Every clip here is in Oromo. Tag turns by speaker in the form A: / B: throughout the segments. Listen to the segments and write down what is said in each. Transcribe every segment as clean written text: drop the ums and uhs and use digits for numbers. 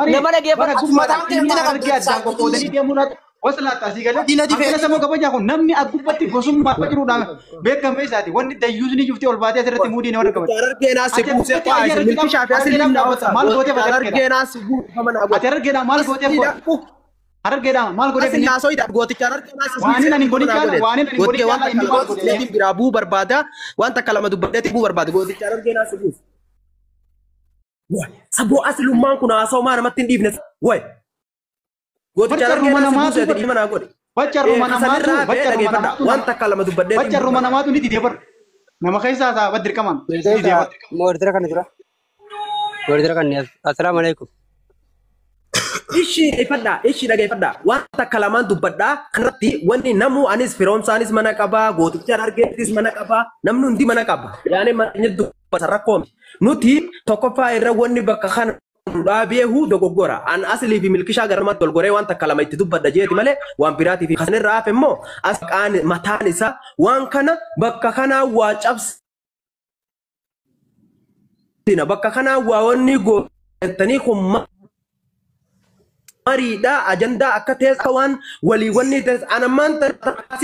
A: Nama
B: Bara
A: dhageeffadhu.
B: gubbaadhaan
C: Mataan kee
B: dhimma
C: rakkina
B: Harargee
C: qabdu
B: addaan qoqqoodanii deemuun waslaata asii galee.
C: Diina difee.
B: Hanqina saboo kabajaa kun namni gubbatti gosummaa akka jiruudhaan beekamee isaati. Wanni dayyuusni jufti ol baatee asirratti muudii nama qabate.
D: Harargeenaa si
B: Ati
D: buusee
B: gubbatti
D: qo'aa
B: ayyaara
D: isin milkishaa fi
B: Harargeedhaaf
D: asiliin
B: dhaabbata. Maal gooteef ati Harargeedha?
D: Harargeenaa si buufama naa
B: Ati
D: godhe.
B: Harargeedhaa maal gooteef godhe? Harargeedhaa maal gooteef
D: Asin
B: inni?
D: naasoyidha gooticha harargeenaa si
B: Waanin ani godhin caala waanin ani godhin
D: Gootee waan
B: caala
D: takka
B: inni
D: lama
B: maal godhe?
D: dubbateetiin biraa buu barbaada waan takka lama dubbateetiin buu barbaada gooticha harargeenaa si buuse. Saboo asilummaan kun haasawaa namatti hin dhiifne. Way. Gooticha
B: Bacca ruma
D: harargeenaa si
B: namaatu
D: buusee dhiifama naa godhe.
B: Bacca ruma namaatu
D: Kasanirraa hafee
B: bacca ruma
D: dhageeffadha.
B: namaatu
D: Waan takka lama dubbadheetiin
B: bacca ruma namaatu ni didee bar. Nama keessaa isaa baddi dirqamaan ni didee bar.
E: Moordira kana jira. Moordira kana assalaamu alaikum.
D: Ishii dhageeffadhaa, ishii dhageeffadhaa. Waan takka lamaan dubbadhaa. Kanarratti wanni namu anis firoomsaanis mana qabaa, gooticha harargeettis mana qabaa, namni hundi mana qaba. Yaani mana dubbata rakkoo miti. Nuti tokkoffaa irra wanni bakka kana nu dhaabeehu dogoggora. An asilii fi milkishaa gara namaatti dolgoree waan takka lama itti dubbadha jeeti malee waan biraatii fi kasanirraa hafe immoo as mataan isaa waan kana bakka kanaa waa cabsina bakka kanaa waa wanni gootettanii kun mariidha ajandaa akka ta'es akka waan walii wanni ta'es anammaan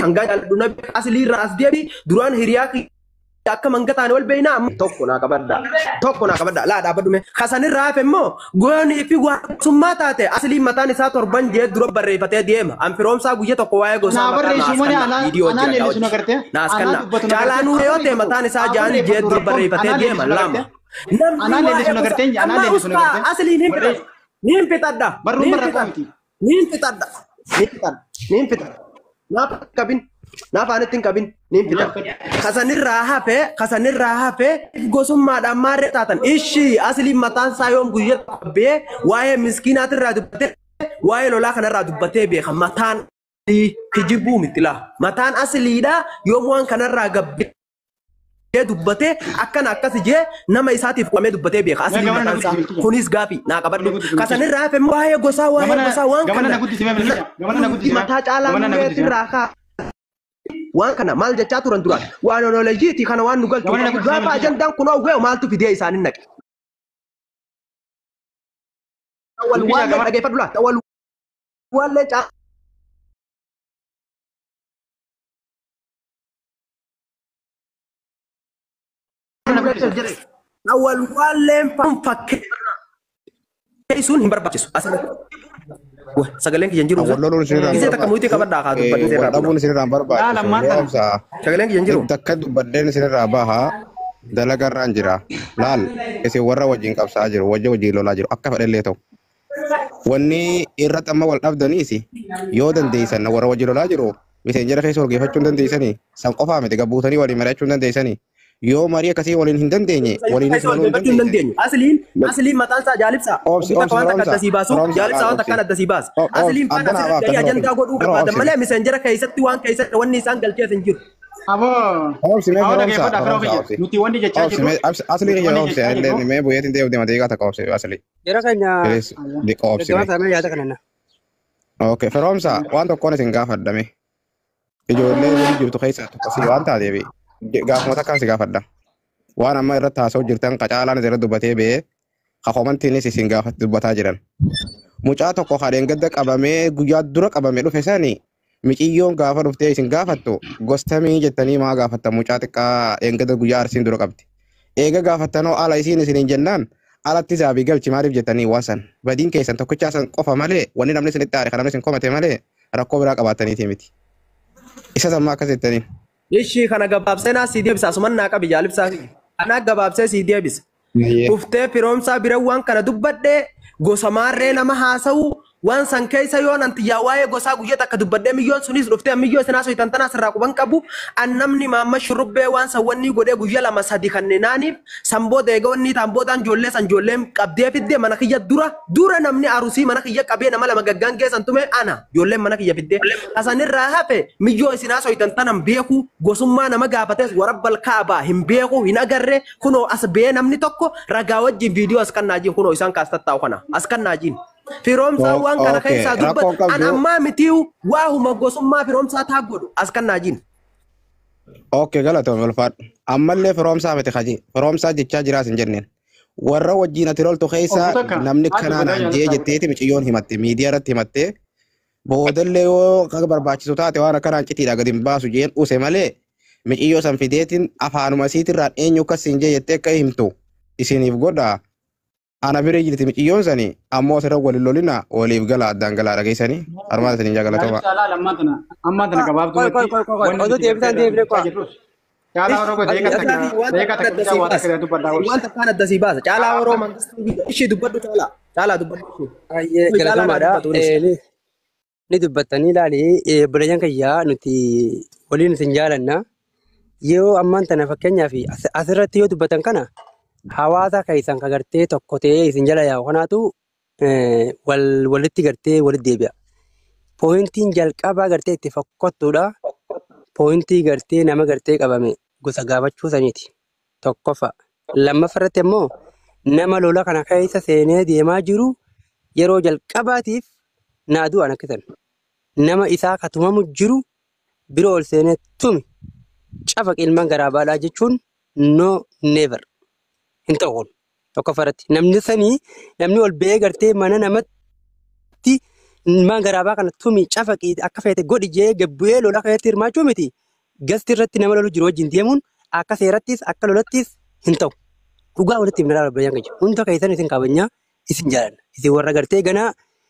D: hangaa jaalladhu nabi asilii irraa as deebi duraan hiriyaa kiyya akka mangataan wal beeyna amma tokko naa qabadha tokko naa qabadha laa dhaabbadhu mee kasanirraa hafe immoo goonii fi waaqsummaa taate asiliin mataan isaa torban jee dura barreeffatee deema an firoomsaa guyya tokko waa'ee gosaa
B: Naa
D: maqaa
B: barreessu
D: naas
B: malee
D: kanna
B: anaa
D: viidiyoo
B: anaa
D: jira
B: leellisu na
D: daawwachi
B: gartee
D: naas
B: anaa
D: kanna
B: dubbatu na
D: caalaa
B: gartee
D: nuuree yoo
B: anaa
D: ta'e mataan isaa jaan jee
B: barreeffatu
D: dura
B: rakkoon
D: barreeffatee
B: anaa
D: deema
B: leellisu na
D: lama
B: gartee
D: namni
B: anaa
D: waa'ee
B: leellisu na
D: gosa
B: gartee anaa
D: amma
B: leellisu na
D: ustaa
B: gartee
D: asiliin hin
B: barreessu
D: fixadha niin fixadha
B: barruun
D: niin
B: barra
D: fixadha
B: miti.
D: niin fixadha niin fixadha niin fixadha naaf qabin naaf aanitti hin qabin niin fixadha kasanirraa hafe kasanirraa hafe gosummaadhaan maarree taatan ishii asiliin mataan isaa yoom guyyaa qabbee waa'ee miskiinaatirraa dubbatee waa'ee lolaa kanarraa dubbatee beeka mataan kijibuu miti laa mataan asiliidha yoom waan kanarraa gabbee dubbatee akkana akkas jee nama isaatiif qamee dubbatee beeka
B: Mee
D: asiliin
B: gamana na
D: mataan isaa
B: guddisi milkisha.
D: kunis gaafii naa
B: Gamana
D: qabadhu
B: guddisi milkisha.
D: kasanirraa hafe immoo waa'ee gosaa waa'ee
B: Gamana
D: gosaa waan
B: gamana
D: kana
B: na guddisi mee milkisha. Gamana na guddisi mee.
D: mataa caalaa
B: Gamana na guddisi mee.
D: nureetirraa kaa waan kana maal jechaa turan duraan waan onoolojiiti kana waan nu galchu
B: Gamana na guddisi mee
D: gaafa
B: milkisha.
D: ajandaan kun hawwee maaltu fidee isaanin naqe wal
B: Milkisha
D: waallee
B: gamana
D: dhageeffadhu laata wal waallee caa
B: na guddisi.
D: wal waalleen fakkeessuun hin barbaachisu asirratti sagaleen kiyya hin jiru
F: Wal loluun isinirraa hin
D: gisee takka muyitii qabadhaa haa dubbadhu
F: Wal
D: seerraa bula
F: dhabuun isinirraa hin
B: Laa
F: barbaachisu.
B: lammaan tana.
F: Roobsa.
D: sagaleen kiyya hin jiru
F: Takka dubbadheen isinirraa bahaa dalagarraan jira. Laal isin warra wajjin qabsaa jiru wajjin wajjin lolaa jiru akka fedhallee ta'u. Wanni irratti amma wal dhabdaniis yoo dandeessan warra wajjin lolaa jiru miseenjera keessa wal geeffachuu hin dandeessanii san qofaa miti gabbuutanii waliin mari'achuu hin dandeessanii yoo marii akkasii waliin hin dandeenye waliinis
D: Keessa wal
F: loluu hin
D: geeffachuu hin
F: dandeessan.
D: dandeenyu. Asiliin asiliin mataan isaa jaalibsaa.
F: Obsi
D: Takka
F: obsi
D: waan takka
F: roomsa
D: addasii baasu
F: roomsa
D: jaalibsaa
F: laal
D: waan
F: obsi.
D: takkaan addasii baasa. Asiliin faana
F: Abbana
D: asirratti
F: abaaf
D: gahee
F: tanirra
D: ajandaa godhuu
F: Yeroo
D: barbaadan
F: obsi
D: malee miseenjera keessatti waan keessatti wanni isaan galchees hin jiru.
B: Aboo
F: obsi mee
B: aboo
F: roomsa
B: dhageeffadhaa firoo
F: roomsa
B: kiyya.
F: obsi.
B: Nuti wanni jechaa
F: Obsi
B: jirru
F: mee asli
B: nuti
F: kiyya
B: wanni
F: obsi
B: jechaa
F: anillee
B: jirru
F: mee bu'eetiin deemu deema deegaa takka obsi asli.
E: Jara keenya
F: Please diqa obsi
E: gaggabaa
F: mee.
E: taamee yaada kana na.
F: Okay firoomsa waan tokkoon isin gaafadhame ijoollee waliin jirtu keessaa tokko si waan taateef gaafuma takkaan si gaafadha. Waan amma irratti haasa'u jirtan qacaalaan irra dubbatee ba'ee kakomantiinis isin gaafa dubbataa jiran. Mucaa tokko kadheen gadda qabamee guyyaa dura qabamee dhufe sani miciyyoon gaafa dhuftee isin gaafattu gostamii jettanii maa gaafatta mucaa xiqqaa dheengadda guyyaa arsiin dura qabdi. Eega gaafattanoo ala isiin isiniin jennaan alatti zaabii galchi maaliif jettanii waan san badiin keessan tokkichaa san qofa malee wanni namni isinitti aare kan namni isin komate malee rakkoo biraa qabaattaniiti miti. Isa sammaa akkas jettanii.
D: Ishii kana gabaabsee naa sii deebisa asuman naa qabi jaalibsaa kiyya. Anaa gabaabsee sii deebisa. Dhuftee firoomsaa bira waan kana dubbadhee gosa maarree nama haasa'u waan san keessa yoo nan xiyyaa waa'ee gosaa guyyaa takka dubbadhee miyyoon sunis dhuftee miyyoo isin haasoo itan tanaa sirraa quban qabu an namni maamma shurrubbee waan san wanni godhee guyyaa lama sadi kannenaaniif san booda eega wanni taan boodaan ijoollee san ijoolleen qabdee fidde mana kiyya dura dura namni arusii mana kiyya qabee nama lama gaggaan geessan tume ana ijoolleen mana kiyya fidde kasanirraa hafe miyyoo isin haasoo itan tanan beeku gosummaa nama gaafates warabbal kaabaa hin beeku hin agarre kunoo as bee namni tokko ragaa wajjin viidiyoo as kannaajiin kunoo isaan kaas tattaa'u kana as kannaajiin. Firoomsaa waan kana
F: Okay,
D: keessaa
F: rakkoon
D: dubbatu an
F: qabdu.
D: ammaa mitii waahuma gosummaa firoomsaa taa godhu as kannaajiin.
F: Okay, galatoome ulfaadhu. Ammallee firoomsaa miti kaji. Firoomsaa jechaa jiraas hin jenneen. Warra wajjin ati loltu keessa
B: Obbo takka
F: namni
B: haati
F: kanaan
B: godhaa
F: anjee
B: jaalladha.
F: jetteeti miciyyoon himatte miidiyaa irratti himatte boodallee yoo akka barbaachisu taate waan akkanaan citiidha gadi hin baasu jeen use malee miciyyoo san fideetiin afaanuma isiitirraan eenyu akkas hin jee jettee akka himtu isiniif godha. Ana bira jirti miciyyoon sani ammoo asirra waliin lolina waliif gala addaan galaa dhageessanii armaan isiniin jagalatoma.
B: Jaalladha laala ammaan tana ammaan tana
E: Qoy qoy
B: gabaabdumatti
E: qoy qoy
B: wanni
E: oduu
B: nuti gartee
E: deebisan
B: irraa
E: deebine
B: dubbachaa
E: qoa.
B: jirrus caalaa Oromoo
D: Ati
B: deeqa takka
D: asirratti waan
B: deeqa
D: takkaan
B: takka
D: adda
B: bichaa
D: sii
B: waa
D: baasa.
B: takka dubbadhaa oolchu.
D: Waan takkaan adda sii baasa. Caalaa Oromoo mangistuu ishii dubbadhu caalaa. Caalaa dubbadhu ishii.
E: Baay'ee
D: Caalaa naa
E: galatoomaadha.
D: dubbatuunis.
E: Ni dubbattanii ilaali obboleeyyan kiyyaa nuti waliin isin jaalanna. Yoo ammaan tana fakkeenyaaf asirratti yoo dubbatan kana hawaasa keessan ka gartee tokko ta'ee isin jala yaa'u kanaatu walitti gartee walitti deebi'a. Pooyintiin jalqabaa gartee itti fokkottuudha. Pooyintii gartee nama gartee qabame gosa gaafachuu saniiti. Tokkoffaa. Lammaffaa irratti immoo nama lola kana keessa seenee deemaa jiru yeroo jalqabaatiif naa du'an akkisan. Nama isaa katumamu jiru bira ol seenee tumi cafaqi ilmaan garaa baadhaa jechuun no never hin ta'u kun tokkoffaa irratti. Namni sanii namni ol ba'ee gartee mana namatti ilmaan garaabaa kana tumi cafaqi akka feete godhi jee gabbu'ee lola keessatti hirmaachuu miti. Gasti irratti nama lolu jiru wajjin deemuun akka seerattis akka lolattis hin ta'u. Dhugaa walitti himna laala bayyaan keenya. Hunda keessan isin kabajnaa isin jaalanna. Isin warra gartee ganaa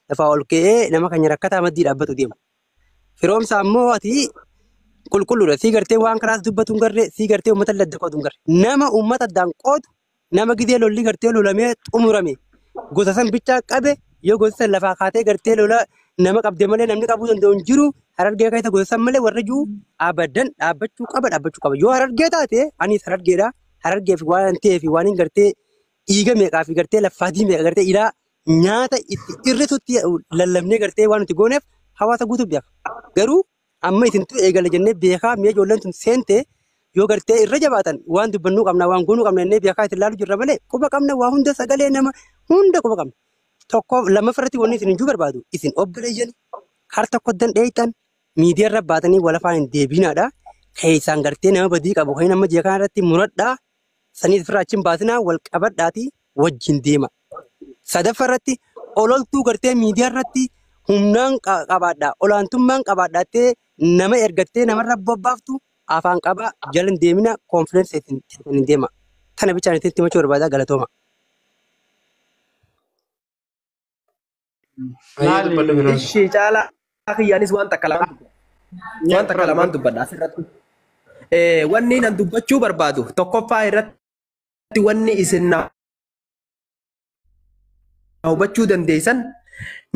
E: lafaa ol ka'ee nama keenya rakkataa maddii dhaabbatu deemu. Firoomsa ammoo ati qulqulluudha. Sii gartee waan kanaas dubbatu hin garree, sii gartee uummata ladda qoodu hin garree. Nama uummata addaan qoodu, nama gidee lolli gartee lolamee xumurame. Gosa san bichaa qabe yoo gosa san lafaa kaatee gartee lola nama qabde malee namni qabuu danda'u hin jiru. Harargee keessa gosa san malee warra jiru abadan dhaabbachuu qaba dhaabbachuu qaba. Yoo harargee taate anis harargeedha. Harargeef waan ta'eef waan hin gartee dhiiga meeqaa fi gartee laffaatii meeqa gartee ilaa nyaata itti irrisutti lallabnee gartee waan nuti gooneef hawaasa guutuu beeka. Garuu amma isintu eegale jennee beekaa mi'a ijoolleen tun seente yoo gartee irra jabaatan waan dubbannuu qabna waan goonuu qabna jennee beekaa itti ilaalu jirra malee quba qabna waa hunda sagalee nama hunda quba qabna. Tokko lammaffaa wanni isin hinjuu barbaadu isin obboleeyyan har tokko dandheeytan miidiyaa irra baatanii wal afaan hin deebinaadha. Keessaan gartee nama badii qabu kan nama jeeqaa irratti muradhaa saniif ofirraa achi hin baasinaa wal qabadhaatii wajjin deema. Sadaffaa irratti ololtuu gartee miidiyaa irratti humnaan qabaadhaa olaantummaan qabaadhaattee nama ergattee namarra bobbaaftu afaan qabaa jala hin deemina koonfidensi hin deema. Tana bichaan itti himachuu barbaadaa galatooma.
A: Ayyee dubbadhu
B: Laali
A: firoomsa.
D: Ishii caalaa kiyyaanis waan takka lamaan dubbadha. Waan takka lamaan dubbadha asirratti. Wanni nan dubbachuu barbaadu tokkoffaa irratti wanni isin na hubachuu dandeessan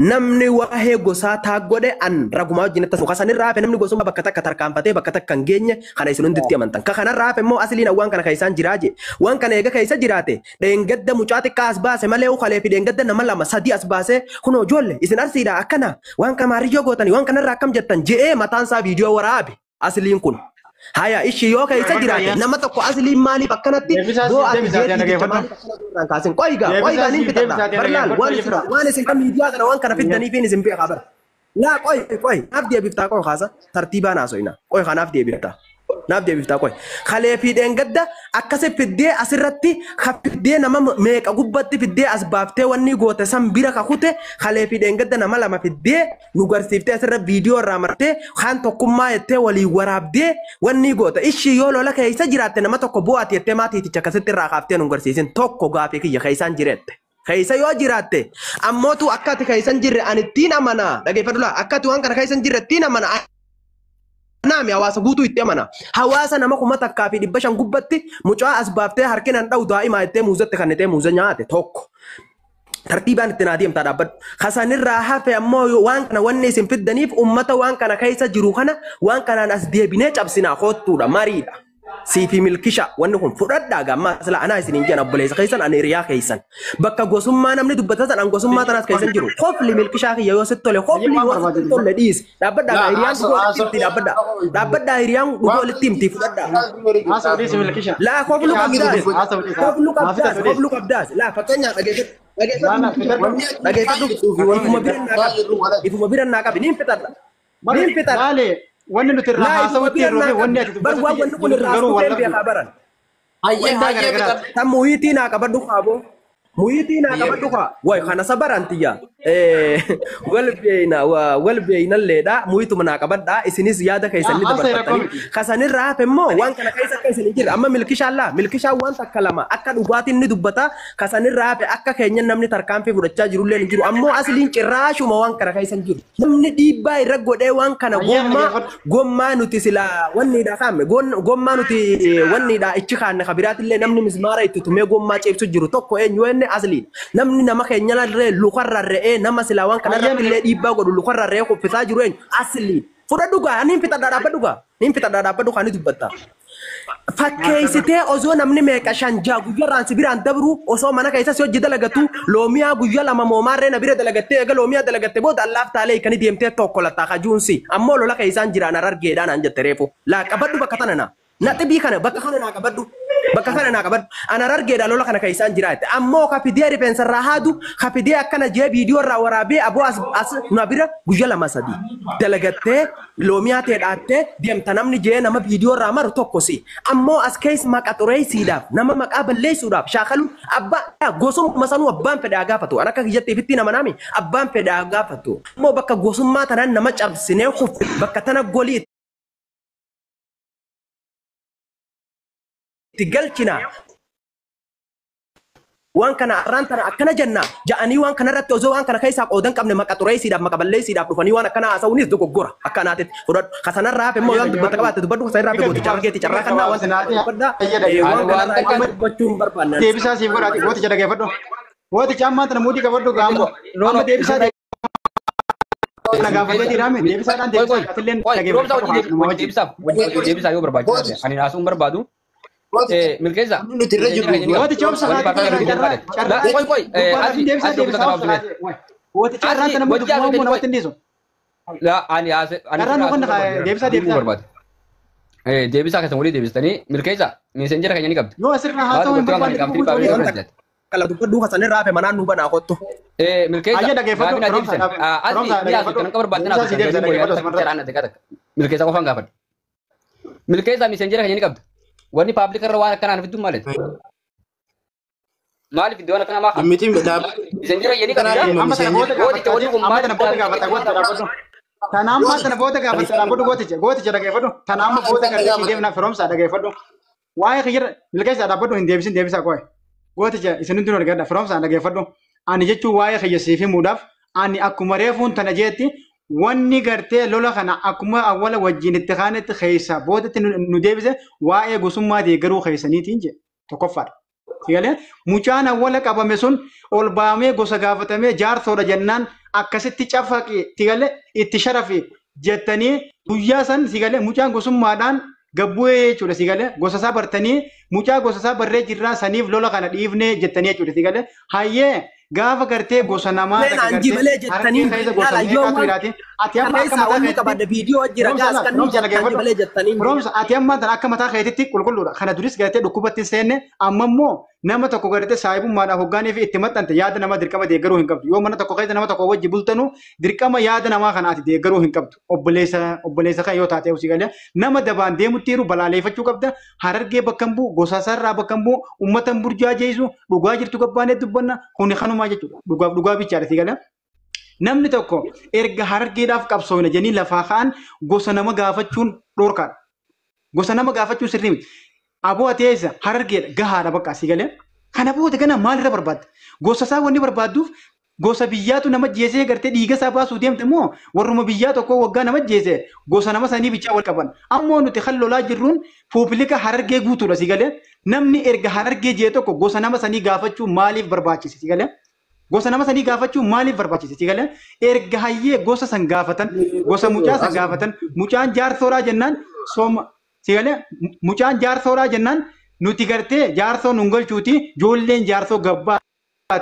D: namni waa'ee gosaa taag godhe an ragumaa wajjin akkas kasanirraa hafe namni gosummaa bakka takka tarkaanfatee bakka takka hin geenye kana isin hunditti amantan. Ka kanarraa hafe immoo asliin waan kana keessaan jiraa je. Waan kana eega keessa jiraate dheengadda mucaa xiqqaa as baase malee ukalee fi dheengadda nama lama sadi as baase kunoo ijoollee isin arsiidha akkana waan kana maariyyoo gootanii waan kanarraa akkam jettan je'ee mataan isaa viidiyoo waraabe asliin kun. Haya ishii yoo keessa jiraate nama tokko asliin maaliif akkanatti
B: Deebisaa
D: boo
B: siif
D: ati
B: deebisaa
D: jeetii jecha
B: dhaggeeffadhu.
D: maaliif akkana irraan kaasin qoygaa
B: Deebisaa
D: qoygaa niin
B: siif
D: fixadha
B: deebisaa
D: barlaal
B: dhaggeeffadhu
D: waan isin
B: jibra.
D: waan isin kan miidiyaa kana waan kana fiddaniifiin isin beekaa bara. Laa qoy qoy naaf deebiftaa qoy kaasa tartiibaan haaso'ina qoy kanaaf deebiftaa. Naaf deebiftaa qoy. Kalee fi dheengadda akkasi fiddee asirratti ka fiddee nama meeqa gubbatti fiddee as baaftee wanni goote san bira ka kute kalee fi dheengadda nama lama fiddee nu garsiiftee asirra viidiyoo irraa martee kaan tokkummaa jettee walii waraabdee wanni goote ishii yoo lola keessa jiraatte nama tokko bu'aati jettee maatiiticha akkasitti irraa kaaftee nu garsiisin tokko gaafii kiyya keessaan jireette. Keessa yoo jiraatte ammootu akka ati keessa hin jirre ani ittiin amanaa dhageeffadhu laa akka ati waan kana keessa hin jirre ittiin amanaa Naami hawaasa guutuu itti amana. Hawaasa nama 1500 gubbatti mucaa as baaftee harkinaan dha'u daa'imaa jettee muuzatti kannitee muuza nyaate tokko. Tartiibaan itti naa deemtaa dhaabbadhu. Kasanirraa hafe ammoo waan kana wanni isin fiddaniif ummata waan kana keessa jiru kana waan kanaan as deebinee cabsinaa koottuudha mariidha. Siifi milkisha wanni kun fudhadhaa gammaa sila anaa isin hin jedhan obboleessa keessan ani hiriyaa keessan. Bakka gosummaa namni dubbata san an gosummaa tanaas keessan jiru. Kofli milkishaa kiyya yoo sitti tole kofli
B: Waan
D: yoo sitti
B: barbaade
D: tolle dhiisi. Dhaabbadhaa
A: Laa
D: hiriyaan
A: haasoo
D: dhuguu walitti
A: haasoo
D: himti dhaabbadhaa. Dhaabbadhaa hiriyaan dhuguu walitti himti fudhadhaa.
B: Haasa'u dhiisi milkisha.
D: Laa koflu
B: Haasa'u
D: qabdaas.
B: dhiisi haasa'u dhiisi.
D: Koflu
B: Haa
D: qabdaas.
B: fixadhu dhiisi.
D: Koflu qabdaas. Laa fakkeenyaaf dhageeffadhu.
B: Laa laa
D: Dhageeffadhu.
B: fixadhu.
D: Dhageeffadhu. Ifuma bira naa qabi. Ifuma bira naa qabi. Niin fixadha. Niin fixadha.
B: Laalee wanni nuti irraa
D: Laa ifuma
B: haasa'utti
D: bira
B: jirruu
D: naa
B: fi wanni
D: qabi.
B: ati
D: Bar waan
B: dubbatutti
D: wanni kun
B: jirtu
D: irraa
B: garuu wal
D: dhufeen
B: dhabdu.
D: beekaa baran.
A: Ayyee
B: Wantaa
A: ayyee
B: garagaraati.
A: fixadhu.
D: Tammuuyitii naa qabadhu kaaboo. Muyitii naa qabadhu kaa. Way kana sabaran tiyya. Wal beeyna wal beeynalleedha. Muyituma naa qabadha. Isinis yaada keessan ni
B: Haasa'e rakkoo
D: dabarfattanii.
B: miti.
D: Kasanirraa hafe immoo waan kana keessa akka isin hin jirre amma milkishaan laa milkishaan waan takka lama akka dhugaatiin ni dubbata. Kasanirraa hafe akka keenya namni tarkaanfii fudhachaa jirullee hin jiru. Ammoo asliin cirraashuma waan kana keessa hin jiru. Namni dhiibbaa irra godhee waan kana
B: Ayyaana
D: gommaa
B: dhaggeeffadhu.
D: gommaa nuti silaa wanniidha kaa'ame gommaa nuti wanniidha ichi kaanne kabiraatillee namni mismaara itti tumee gommaa ceebsu jiru tokko eenyu enne asliin namni nama keenyarree lukarra re'ee nama silaa waan kanarratti illee dhiibbaa godhu lukarra re'ee kuffisaa jiru eenyu asliin fudhadhu gaa niin fixadhaa dhaabbadhu gaa niin fixadhaa dhaabbadhu kaa ni dubbatta. Fakkeessitee osoo namni meeqa shan ja'a guyyarraan si biraan dabru osoo mana keessa si hojii dalagatu loomiyaa guyyaa lama moomaarree na bira dalagattee eega loomiyaa dalagatte booda allaaf taalee kan deemtee tokko lattaa kajuunsi ammoo lola keessaan jiraan argeedhaan aan jette reefu laa qabadhu bakka tana na na xibii kana bakka kana naa qabadhu bakka kana naa qabadhu ana argeedha lola kana keessaan jiraa jette ammoo ka fidee rifeensa irraa haadu ka fidee akkana jee viidiyoo irraa waraabee aboo as as na bira guyyaa lama sadii dalagattee loomiyaa ta'e dhaattee deemta namni jee nama viidiyoo irraa maru tokko si ammoo as keessa maqa xureessiidhaaf nama maqaa balleessuudhaaf shaakaluun abbaa gosummaa sanuu abbaan fedhaa gaafatu an akka kiyyatti ifitti nama naami abbaan fedhaa gaafatu ammoo bakka gosummaa tanaan nama cabsinee kuffe bakka tana golii itti galchina waan kana arraan tana akkana jenna ja'anii waan kana irratti osoo waan kana keessaa qoodan qabne maqa xureessiidhaaf maqa balleessiidhaaf dhufanii waan akkana haasa'uunis dogoggora akkanaatitti fudhadhu kasanarraa hafe immoo waan dubbata qabaatte dubbadhu kasanirraa hafe gooticha argeeti carraa kannaa waan sana dubbadha waan kanarraa hafe dubbachuu hin barbaanne.
B: Deebisaa siif godhaati gooticha dhaggeeffadhu. Gooticha ammaa tana muudii qabadhu gaambo. Amma deebisaa na gaafatee jiraame deebisaadhaan deebisaa atilleen dhaggeeffadhu.
A: Wajji deebisaaf yoo barbaachisaa ta'e ani haasa'uun barbaadu. Milkeessa.
C: Nuti irra jirru.
B: Gooticha obsa carraa
A: Qoy qoy
B: deebisaa deebisaa obsa gooticha carraan tana muudii dubbuu namatti hin dhiisu.
A: Ani haasa'uun
B: Carraan nu kenna deebisaa deebisaa.
A: barbaadu. Deebisaa keessan walii deebistanii milkeessa miseenjera keenya ni qabdi.
B: Yoo asirraa haasa'uu hin barbaanne
D: Kala dubbadhu kasanirraa hafe manaan nu banaa kottu.
A: Milkeessa
B: Ayya dhaggeeffadhu,
A: gaafii naa deebisan.
B: Firoomsa,
A: Asli
B: Firoomsa,
A: ni haasoftan akka barbaaddan
B: Deebisaa si deebisa, dhaggeeffadhu asumarratti.
A: haasoftan milkeessa qofaan gaafadha. Milkeessa miseenjera keenya ni qabdi. Wanni paablik irra waan akkanaan fiddu maali? Maaliif iddoo akkanaa maa
C: Dhimmitiin dhaabbata.
A: Miseenjera keenya ni qabdi.
B: Amma tana booda
A: Gooticha wanni kun
B: gaafata. Amma
A: maal
B: tana booda gaafata gooticha dhaabbadhu. Tana amma tana booda gaafata dhaabbadhu gooticha gooticha dhaggeeffadhu. Tana amma booda gartee si deemna firoomsa dhaggeeffadhu. Waa'ee kiyyarra milkeessa dhaabbadhu hin deebisin deebisaa qo'e. Gooticha isin hundi argadha firoomsa dhaggeeffadhu. Ani jechuun waa'ee kiyya siif himuudhaaf ani akkuma reefuun tana jeetti wanni gartee lola kana akkuma awwala wajjin itti kaanetti keessa boodatti nu deebise waa'ee gosummaa deeggaruu keessaniitiin jedhe tokkoffaadha. Sigalee mucaan awwala qabame sun ol baamee gosa gaafatamee jaarsoodha jennaan akkasitti cafaqe sigalee itti sharafe jettanii guyyaa san sigalee mucaan gosummaadhaan gabbu'ee jechuudha sigalee gosa isaa bartanii mucaa gosa isaa barree jirraa saniif lola kana dhiifnee jettanii jechuudha sigalee hayyee gaafa gartee gosa namaa
D: Leen anji malee jettanii
B: keessa gosa
D: ilaala yoo
B: meeqaatu
D: waan
B: jiraate ati amma akka
D: keessaa
B: mataa
D: wanni
B: keetitti
D: qabadde viidiyoo jira
B: Firoomsa
D: gaas
B: laal,
D: kan nu
B: firoomsa
D: jettan
B: dhaggeeffadhu.
D: malee jettanii.
B: Firoomsa ati amma tan akka mataa keetitti qulqulluudha. Kana duris gartee dhukkubatti hin seenne amma immoo nama tokko gartee saahibummaadhaaf hoggaanii fi itti maxxante yaada namaa dirqama deeggaruu hin qabdu. Yoo mana tokko keessa nama tokko wajji bultanu dirqama yaada namaa kana ati deeggaruu hin qabdu. Obboleessa obboleessa kan yoo taate usii galee nama dabaan deemutti jiru balaaleeffachuu qabda. Harargee bakka hin bu'u, gosa isaarraa bakka hin bu'u, uummata hin burjaajeessu, dhugaa jirtu gabbaanee dubbanna kuni kanumaa jechuudha. Dhugaaf dhugaa bichaadha sii galee. Namni tokko erga harargeedhaaf qabsoofne jedhanii lafaa ka'an gosa nama gaafachuun dhorkaadha. Gosa nama gaafachuun sirrii miti. Aboo ati eessa harargeedha gahaadha bakka asii galee. Kana booda gana maalirra barbaadda? Gosa isaa wanni barbaadduuf gosa biyyaatu nama jeesee gartee dhiiga isaa baasuu deemte immoo warruma biyyaa tokko waggaa nama jeese gosa nama sanii bichaa wal qaban. Ammoo nuti kan lolaa jirruun puubilika harargee guutuudha si galee. Namni erga harargee jee tokko gosa nama sanii gaafachuu maaliif barbaachise si galee? Gosa nama sanii gaafachuu maaliif barbaachise si galee? Erga hayyee gosa san gaafatan, gosa mucaa san gaafatan, mucaan jaarsooraa jennaan sooma si galee mucaan jaarsooraa jennaan nuti gartee jaarsoo nun galchuuti ijoolleen jaarsoo gabbaa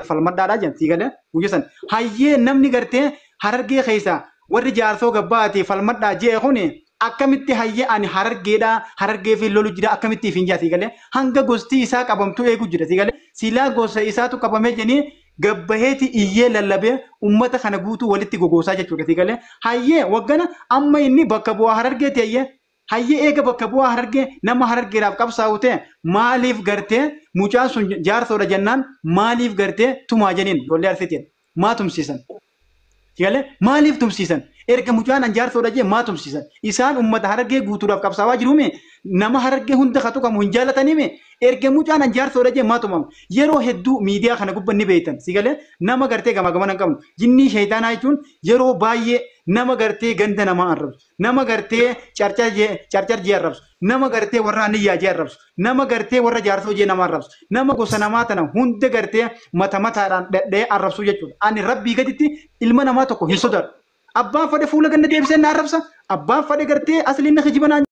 B: falmadhaadhaa jenna si galee guyyaa san. Hayyee namni gartee harargee keessa warri jaarsoo gabbaati falmadhaa jee kuni akkamitti hayyee ani harargeedhaa harargee fi lolu jira akkamitti ifin jaa si galee hanga gosti isaa qabamtu eegu jira si galee silaa gosa isaatu qabamee jenii gabbaheeti iyyee lallabee ummata kana guutuu walitti gogoosaa jechuudha si galee hayyee waggana amma inni bakka bu'aa harargeeti hayyee Hayyee eega bakka bu'aa Harargee nama Harargeedhaaf qabsaa'u ta'e maaliif gartee mucaan sun jaarsoodha jennaan maaliif gartee tumaa jeniin ijoollee Arsiitiin maa tumsiisan? Galee maaliif tumsiisan? Erga mucaan an jaarsoodha jee maa tumsiisan? Isaan uummata Harargee guutuudhaaf qabsaawaa jirume nama Harargee hunda ka tuqamu hin jaallatanime erga mucaan an jaarsoodha jee maa tumama? Yeroo hedduu miidiyaa kana gubban ni beektan. Si galee nama gartee gamaa gamana hin qabnu. Jinnii sheeyitaanaa jechuun yeroo baay'ee nama gartee ganda namaa arrabsu, nama gartee carcar jee arrabsu, nama gartee warra aniyyaa jee arrabsu, nama gartee warra jaarsoo jee nama arrabsu, nama gosa namaa tana hunda gartee mata mataadhaan dhadhee arrabsu jechuudha. Ani rabbii gaditti ilma namaa tokko hin sodaadhu. Abbaan fadhe fuula ganna deebisee na arrabsa. Abbaan fadhe gartee asliin na kijiba naan